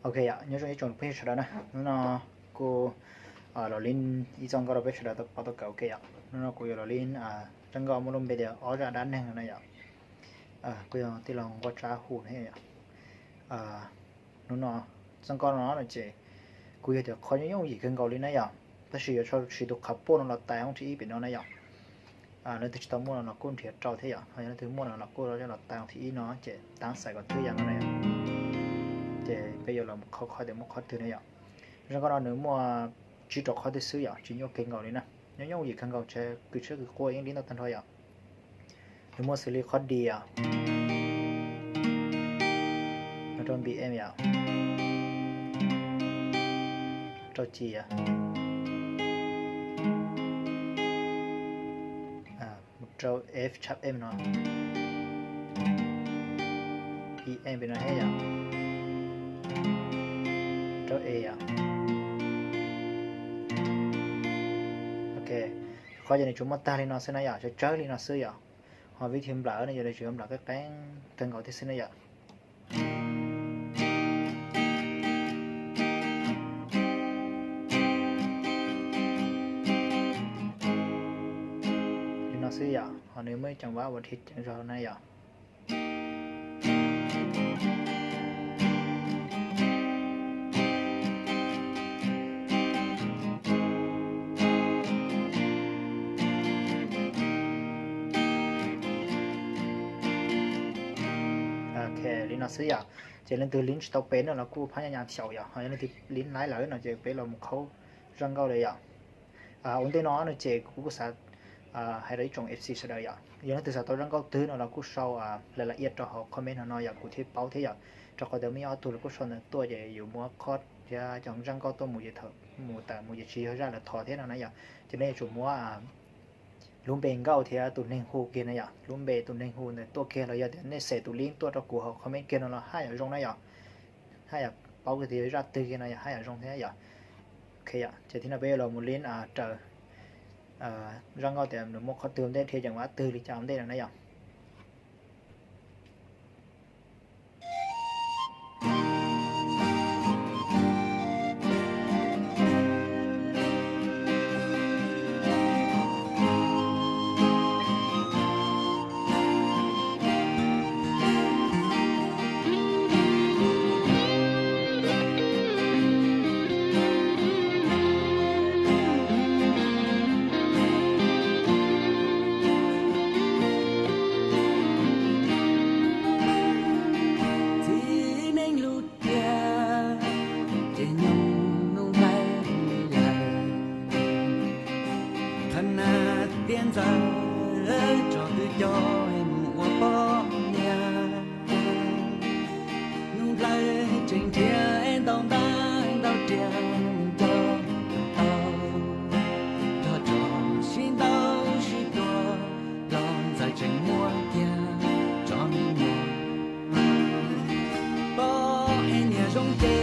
Ok yom, nyob zoo ib tsoom phooj ywg sawv daws na, hnub no kuv los lin ib txoj nkauj rau peb sawv daws tau paub tau kawm ok yom. Hnub no kuv yuav los lin zaj nkauj muaj lub npe tias ob zaj dab neeg no na yom. Kuv yog tij laug Nquaj Tsab hu na yom. Hnub no txoj nkauj no no ces kuj yog tias qhov nyob yooj yim kawg nkaus li na yom, tab sis yuav siv tus qhov poj no los tais hoob thib ib pem no na yom. Leej twg tsis tau muaj no los kuj nrhiav rau thiab yom, ho yog leej twg muaj no los kuj los tais hoob thib ib no ces tab xais kom twb yam no na yom. Ces peb yuav los qhov qhov tias muaj qhov twg na yom. Zaj nkauj no nws muaj tsib rau qhov twg xwb yom, tsis nyuaj kawg nkaus li na. Nyob yooj yim kawg nkaus, tsam kws tshiab kws quaj yeej lin tau tag nrho yom. Nws muaj xws li qhov D yom, rau B M yom, rau C yom, mus rau F sharp M no, E M pem no thiab yom, rau E yom. Ok, qhov ces nws tsuas muaj tag li no xwb na yom, tsawg tsawg li no xwb yom. Ho vib thim nplawm no yog nws tsuas yuav nplawm qeeb qeeb kawg nkaus thiab xwb na yom. Li no xwb yom, ho nws muaj ib ceem vab uas dhia ceev zog na yom. Ok, li no xwb yom. Ces leej twg lin tsis tau pem no los kuj phab nyaj nyas xyaum yom, ho yog leej twg lin laib lawm no ces peb los mus qhaub zaj nkauj li yom. Ua ntej no no ces kuv kuj xav hais rau ib tsoom F C sawv daws yom, yog leej twg xav tau zaj nkauj twg no los kuj sau lawm la iab rau hauv comment no no yom, kuv thiaj paub thiab yom. Rau qhov tias muaj ib ob tug los kuj sau ntawm tuaj ces yuav muab qhov thiab cov zaj nkauj tuaj mus ces thaum mus tawm mus ces tsis yog zaj lawv thov thiab no na yom. Ces nej yuav tsum muab lub npe nkauj thiab tus neeg hu kiag na yom, lub npe tus neeg hu ntawd tuaj kiag los yog tias nej xes tus link tuaj rau kuv hauv comment kiag no los haj yam zoo na yom. Haj yam paub kiag tias yog zaj twg kiag no yom, haj yam zoo thiab yom. Ok yom, ces thib no peb yuav los mus lin raws zaj nkauj tias nws muaj qhov twg ua ntej, dhia ceev vab twg li cas ua ntej no na yom. Txiv neej lub tiaj ces nyoog nug nplaig lawm. Qhab nab tiaj ntxawm tso twb coj mus ua poj niam. Nug nplaig tseem nrhiav ntau ntaj ntau riam mus nco tau, nrog tso sib ntaus sib tua los ntxawm tseem muaj kiag tso me nyuam. Poj niam zoo ces